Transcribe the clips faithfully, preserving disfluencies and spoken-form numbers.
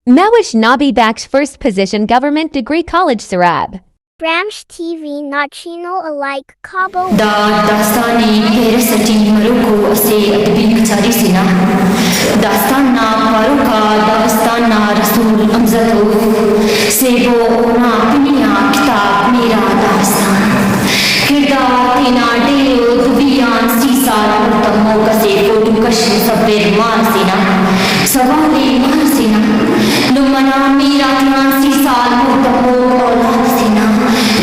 Mawish Nabi Baksh first position Government Degree College Sarab. Bramsh T V نا چینل ءِ لائک کبو۔ دا داستان ءِ پیرس اٹی مروکو اسہ ادبی کچاری سے نا۔ داستان نا پاروک آ داغستان نا رسول حمزہ توف، سیبو اونا پنی آ کتاب میرا داغستان۔ کڑدار تینا ڈیہہ و دوی آن سی سال مُر تموک اسہ فوٹو کش مصور مار سے نا سوال ءِ، مار سے نا لمہ نا میر آتیان سی سال مُر تموک اولاد سے نا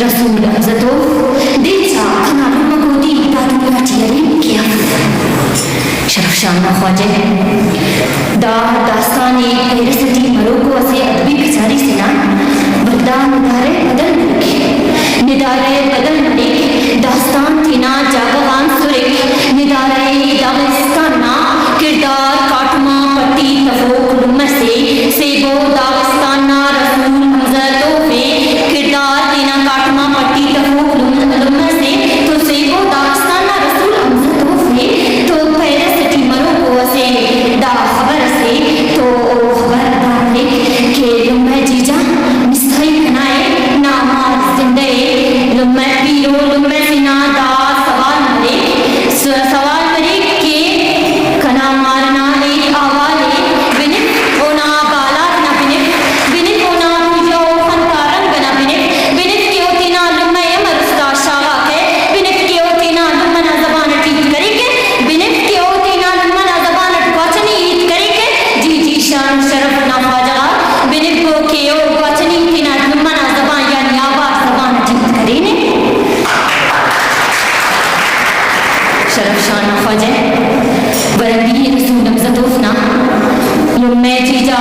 رسول حمزہ توف، دے چا کنا لمہ گودی دا دنیا ٹی ارے کہ اف۔ شرف شان نا خواجہ، دا داستان ءِ پیرس اٹی مروکو اسہ ادبی کچاری سے نا ولدا ندارہ بدل مریک۔ ندارہ بدل مریک، داستان تینا جاگہ غان سرک۔ ندارہ داغستان نا کڑدار کاٹم آ پٹی تفوک لمہ سے، سیبو داغستان نا رسول حمزہ توف ءِ۔ کڑدار تینا کاٹم آ پٹی تفوک لم-، لمہ سے تو سیبو داغستان نا رسول حمزہ توف ءِ۔ تو پیرس اٹی مروکو اسہ دا خبر اسے تو او خبر دا مریک کہ لمہ جیجا، مستائی کنا ءِ، نا مار زندہ ءِ۔ لمہ پیرو لمہ سے نا دا سوال مریک، س-، سوال مریک کہ کنا مار نا ہیت احوال ءِ بنف، اونا بالاد نا بنف، بنف اونا پوجا و خن تا رنگ ئنا بنف، بنف کہ او تینا لمہ ءِ امر استا شاغاکہ، بنف کہ او تینا لمہ نا زبان اٹی ہیت کریکہ، بنف کہ او تینا لمہ نا زبان اٹ گواچنی ہیت کریکہ۔ جی جی، شان و شرف نا خواجہ غاک، بنف او کہ او گواچنی تینا لمہ نا زبان یعنی آوار زبان اٹی ہیت کرینے۔ شرف شان نا خواجہ، ورندی رسول حمزہ توف نا لمہ جیجا،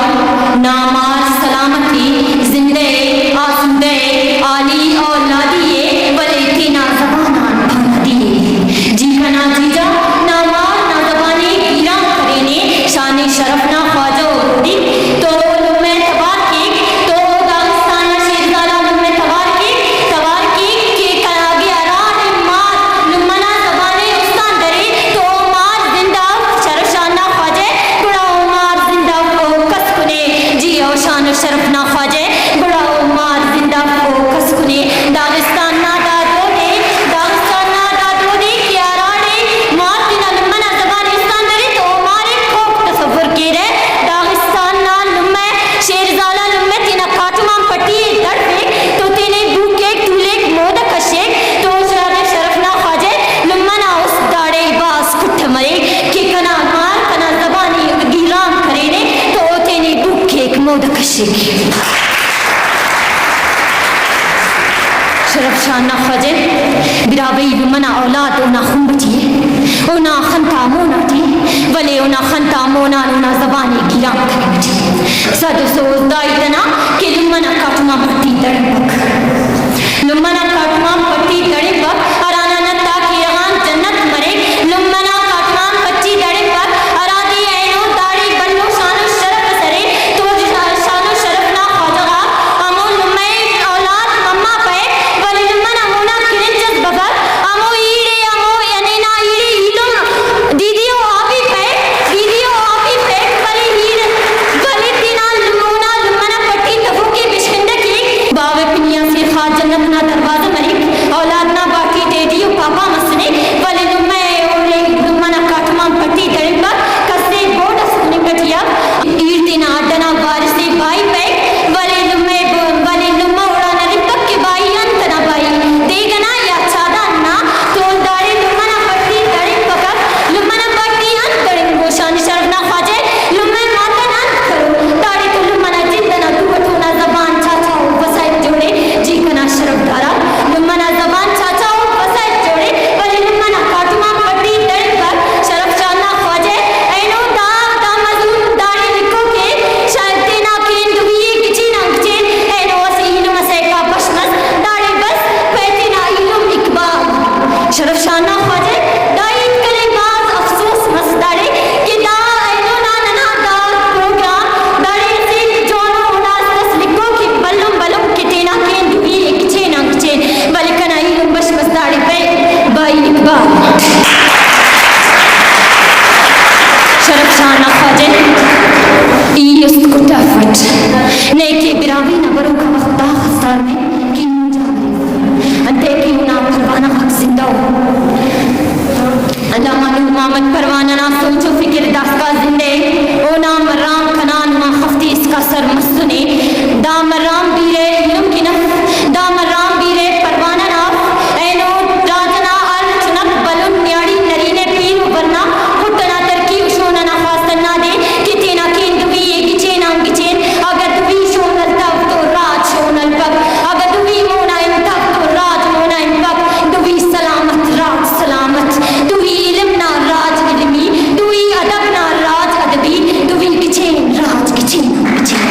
نا مار سلامت ءِ، زندہ ءِ، آسودہ ءِ، عالی اولادی ءِ، ولے تینا زبان آن پانادی ءِ۔ جی کنا جیجا، نا مار نا زبان ءِ گیرام کرینے، شان شرف نا خواجہ و گودی تو لمہ توار کیک، تو داغستان نا شیرزالہ لمہ توار کیک، توار کیک کہ کنا اگہ ہراڑے مار لمہ نا زبان ءِ استان درے تو او مار زندہ اف، شرف شان نا خواجہ، گڑا او مار زندہ اف، او کس کنے، جی او شان و شرف نا خواجہ، گڑا او مار زندہ اف، او کس کنے۔ داغستان نا دا دود ءِ، داغستان نا دا دود ءِ کہ ہراڑے مار تینا لمہ نا زبان ءِ استان درے تو او مار ءِ پوک تصور کیرہ۔ داغستان نا لمہ شیرزالہ لمہ تینا کاٹم آن پٹی ءِ دڑفک تو تینے بو کیک، تولک، مودہ کشک تو شان شرف نا خواجہ، لمہ نا است داڑے بھاز کٹھ مریک کہ کنا مار کنا زبان ءِ گیرام کرینے تو او تینے بو کیک، مودہ کشک۔ شرف شان نا خواجہ، براہوئی لمہ نا اولاد اونا خمب ٹی ءِ، اونا خن تا مون آ ٹی، ولے اونا خن تا مون آن اونا زبان ءِ گیرام کننگ ٹی۔ سد و سوز دا ہیت ئنا کہ لمہ نا کاٹم آن پٹی دڑمبک۔ لمہ نا کاٹم آن پٹی دڑمبک، ہرانا نت آ کیرغ آن جنت مریک۔ لمہ نا کاٹم آن پٹی دڑمبک، ہرادے اینو داڑے بھلو شان و شرف ئس ارے تو شان و شرف نا خواجہ غاک ہمو لمہ ءِ اولاد مما پائک، ولے لمہ نا مون آ کرنچ ئس بفک۔ ہمو ایڑے، ہمو یعنی نا ایڑے ایلم دیدی و آبی پائک، دیدی و آبی پائک، ولے ایڑ، ولے تینا مون مسنے۔ دا مرام بیرہ ایلم کن اف، دا مرام بیرہ پروانہ نا اف۔ اینو راج ئنا ہر چنک بلن نیاڑی نرینہ پیر و ورنا خٹ ئنا ترقی و شون ئنا خواست ہندادے کہ تینا کین دوی ءِ گچین آن گچین۔ اگہ دوی شون ہلتو تو راج شون ہلپک، اگہ دوی مون آ ہنتو تو راج مون آ ہنپک۔ دوی سلامت راج سلامت، دوی علم نا راج علمی، دوی ادب نا راج ادبی، دوی گچین راج گچین آن گچین۔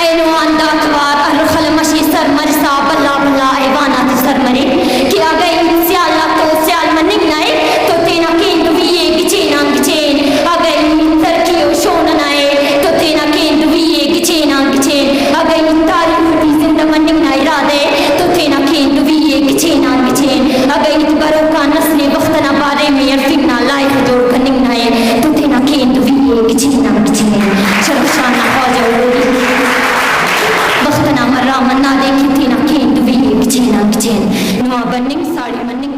اینو آن دا توار ہر خلم ئسے سر مرسا بھلا بھلا ایوان آتے سر مرے کہ اگہ ای سیال آتو سیال مننگ نا ءِ تو تینا کین دوی ءِ گچین آن گچین، اگہ ای ترقی و شون ئنا ءِ تو تینا کین دوی ءِ گچین آن گچین، اگہ ای تاریخ ٹی زندہ مننگ نا ارادہ ءِ تو تینا کین دوی ءِ گچین آن گچین، اگہ ای بروکا نسل ءِ وخت ئنا باریم ءِ ہرفنگ نا لائخ جوڑ کننگ نا ءِ تو تینا کین دوی ءِ گچین آن گچین۔ شرف شان نا خواجہ ہروڑی وخت ئنا مرام ہندادے کہ تینا کین دوی ءِ گچین آن گچین۔ نما بننگ ساڑی مننگ